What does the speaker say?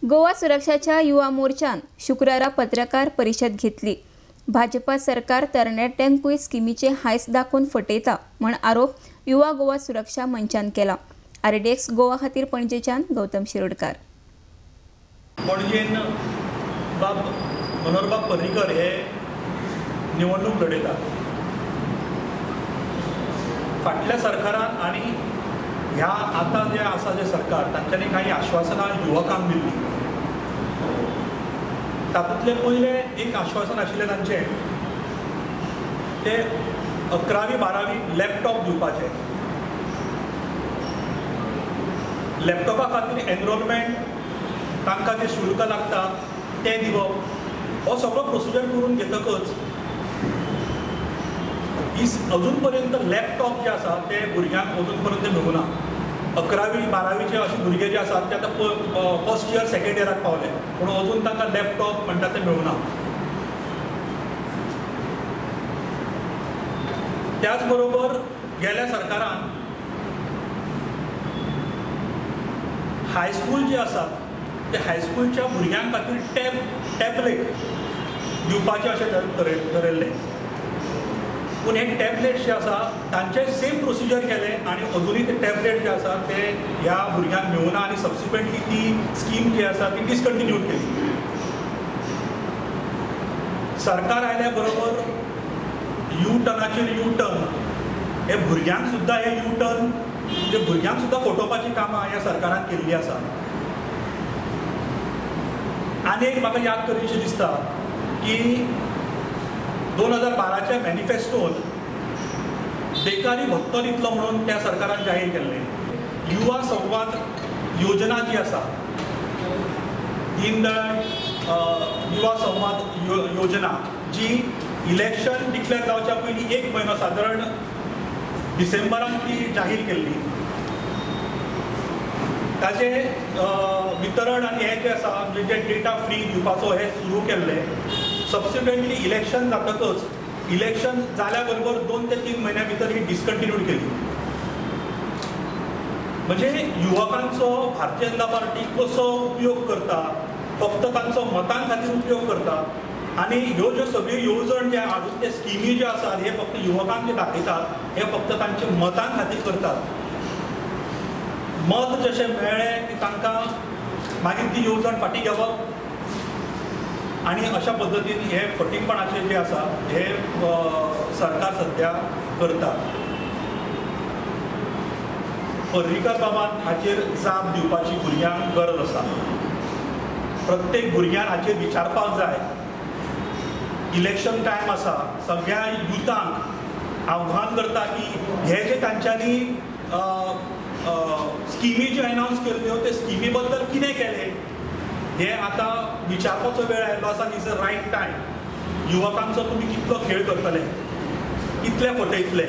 गोवा सुरक्षाच्या युवा मोर्चान शुक्रारा पत्रकार परिषद घेतली। भाजपा सरकार तरणाट्यांकूय स्किमीचे हायस दाखोवन फटयता म्हण आरोप युवा गोवा सुरक्षा मंचान केला। आरडीएक्स गोवा खातीर पणजेच्यान गौतम शिरोडकर। पणजेन बाब मनोहरबाब पर्रीकर हे निवडणूक लढयतात। फाटल्या सरकारान आनी ह्या आतां जें आसा जें सरकार तांच्यांनी कांय आश्वासनां युवकांक दिल्लीं। तातूंतलें पयलें एक आश्वासन आशिल्लें तांचें तें 11वी 12वी लॅपटॉप दिवपाचें। लॅपटॉपा खातीर एनरोलमेंट तांकां जें शुल्क लागता तें दिवप, हो सगळो प्रोसिजर करून घेतकच अजून पर्यंत लॅपटॉप जे आसा ते भुरग्यांक अजून पर्यंत मेळूंक ना। 11वी 12वीचे अशे भुरगे जे आसात ते आतां फर्स्ट इयर सेकेंड इयराक पावले, पूण अजून तांकां लॅपटॉप म्हणटा ते मेळूंक ना। त्याच बरोबर गेल्या सरकारान हायस्कूल जे आसात ते हायस्कूलच्या भुरग्यां खातीर टॅबलेट दिवपाचें अशें थरयल्लें, पूण हे टॅबलेट जे आसा तांचें सेम प्रोसिजर केलें आनी अजुनूय ते टॅबलेट जे आसा ते ह्या भुरग्यांक मेळूंक ना आनी सबसिक्वंटली ती स्कीम जी आसा ती डिसकंटिन्यू केली। सरकार आयल्या बरोबर you टर्नाचेर यू टर्न, हे भुरग्यांक सुद्दां हे यू टर्न म्हणजे भुरग्यांक सुद्दां फटोवपाचीं कामां ह्या सरकारान केल्लीं आसा। आनी एक म्हाका याद करीशी दिसता की 2012च्या मॅनिफेस्टोन बेकारी भत्तो दितलो म्हणून त्या सरकारान जाहीर केल्लें। युवा संवाद योजना जी आसा, दीनदयाळ युवा संवाद योजना जी इलेक्शन डिक्लेअर जावच्या पयलीं एक म्हयनो सादारण डिसेंबरान ती जाहीर केल्ली। ताजें वितरण आनी हें जें आसा म्हणजे जे डेटा फ्री दिवपाचो हें सुरू केल्लें। सबसिक्वंटली इलेक्शन जातकच इलेक्शन जाल्या बरोबर 2 ते 3 म्हयन्या भितर ही डिसकंटिन्यूड केली। म्हणजे युवकांचो भारतीय जनता पार्टी कसो उपयोग करता, फक्त तांचो मतां खातीर उपयोग करता आनी ह्यो ज्यो सगळ्यो येवजण जे हाडून ते स्किमी ज्यो आसात हे फक्त युवकांक जे दाखयतात हे फक्त तांच्या मतां खातीर करतात। मत जशें मेळ्ळें की तांकां मागीर ती येवजण फाटीं घेवप आनी अशा पद्दतीन हे फटींगपणाचें जें आसा हे सरकार सद्या करता। पर्रीकर बाबान हाचेर जाप दिवपाची भुरग्यांक गरज आसा। प्रत्येक भुरग्यान हाचेर विचारपाक जाय। इलेक्शन टायम आसा, सगळ्या युथांक आव्हान करता की हे जे तांच्यांनी स्किमी ज्यो अनावन्स केल्ल्यो ते स्किमी बद्दल कितें केलें हे आतां विचारपाचो वेळ आयिल्लो आसा। Is a right time. युवकांचो तुमी कितलो खेळ करतले, कितले फटयतले।